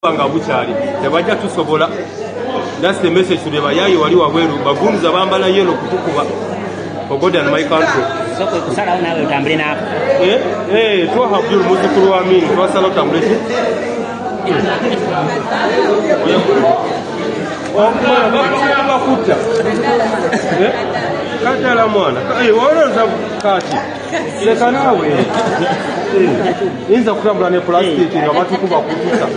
Nga bukyali tebajja tusobola. That's the message to the bayayi wali wabweru bagunza bambala yellow kutukuba. For God and my country. So kwe kusalawo naawe otambule naako. Eh, eh, twaha Abdul muzzukulu wa Amin, twasala otambule ki? Omwana bakutta. Eh? Kaddala mwana. Eh, olowooza kati. Leka naawe. Eh, yinza kutambula ne plastic nga batukuba kutusa.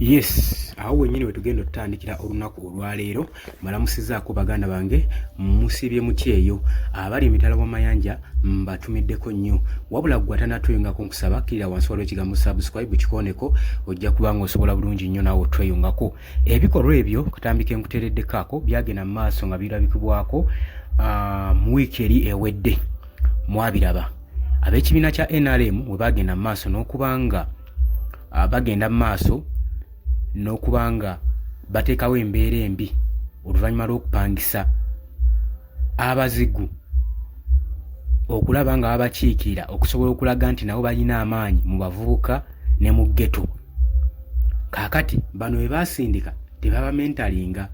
Yes, awo wenyini wetugenda otutandikira olunaku olwaleero. Mbalamusizaako baganda bange, musiibye muti eyo abali emitala w'amayanja, mbatumiddeko nnyo. Wabula gwe atanatweyungako, nkusaba kkirira wansi waliwo ekigambo subscribe, kikoneko, ojja kuba nga osobola bulungi nnyo naawe otweyungako. Ebikolwa ebyo katambika enkuteereddeko ako byagenda mu maaso nga birabikibwako mu wiiki eri ewedde. Mwabiraba ab'ekibiina kya NRM we bagenda mu maaso n'okuba nga bagenda mu maaso n'okuba nga bateekawo embeera embi oluvannyuma lw'okupangisa abazigu okulaba nga babakiikirira okusobola okulaga nti nabo balina amaanyi mu bavubuka ne mu ghetto. Kaakati bano be baasindika tebabamentalinga,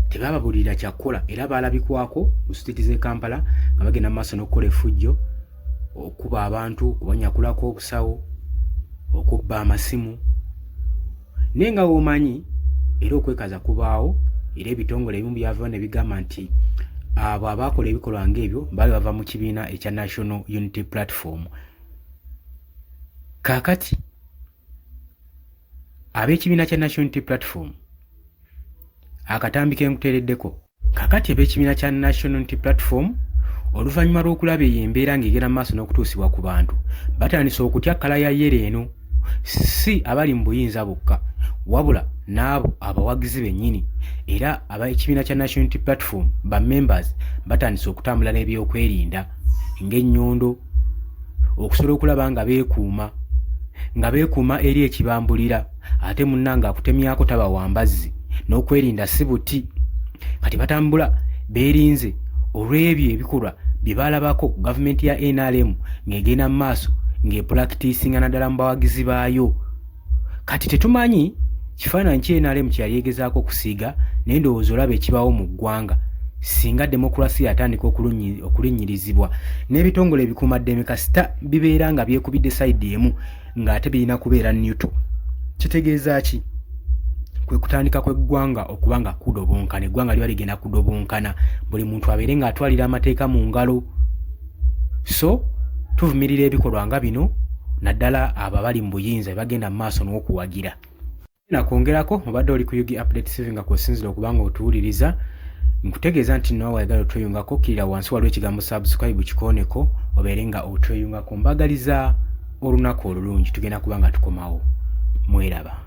tebababulira kyakkola, era baalabikwako mu street z'e Kampala nga bagenda mu maaso n'okukola effujjo, okuba abantu, okubanyakulako obusawo, okubba amasimu. Naye nga w'omanyi era okwekaza kubaawo, era ebitongole ebimu byava ne bigamba nti abo abaakola ebikolwa ng'ebyo baali bava mu kibiina ekya National Unity Platform. Kaakati ab'ekibiina kya National Unity Platform, akatambi ke nkuteereddeko. Kaakati ab'ekibiina kya National Unity Platform, oluvannyuma lw'okulaba eyo embeera ng'egenda mu maaso n'okutuusibwa ku bantu, batandise okutya colour ya yellow eno, si abali mu buyinza bokka, wabula n'abo abawagizi bennyini. Era ab'ekibiina kya National Unity Platform ba members batandise okutambula n'ebyokwerinda ng'ennyondo okusobola okulaba nga beekuuma eri ekibambulira, ate munnange akutemyako taba wambazzi n'okwerinda si buti. Kati batambula beerinze olw'ebyo ebikolwa bye balabako gavumenti ya NRM ng'egenda mu maaso ng'epulakitiisinga naddala mu bawagizi baayo. Kati tetumanyi kifaananyi ki NRM kye yali egezaako okusiiga, naye ndowooza olaba ekibaawo mu ggwanga singa demokulasiya atandika okulinnyirizibwa n'ebitongole ebikuumaddembe, kasita bibeera nga byekubidde side emu ng'ate birina kubeera neutral. Kitegeeza ki? Kwe kutandika kw'eggwanga okuba nga kudobonkana. Eggwanga liba ligenda kudobonkana, buli muntu abeere ng'atwalira amateeka mu ngalo. So tuvumirira ebikolwa nga bino, naddala abo abali mu buyinza bagenda mu maaso n'okuwagira. Nakwongerako, obadde oli ku UG Update TV nga kwosinzira okuba nga otuwuliriza. Nkutegeeza nti nawe wayagala otweyungako, kkirira wansi waliwo ekigambo subscribe, kikooneko, obeere nga otweyungako. Mbagaliza olunaku olulungi, tugenda kuba nga tukomawo. Mweraba.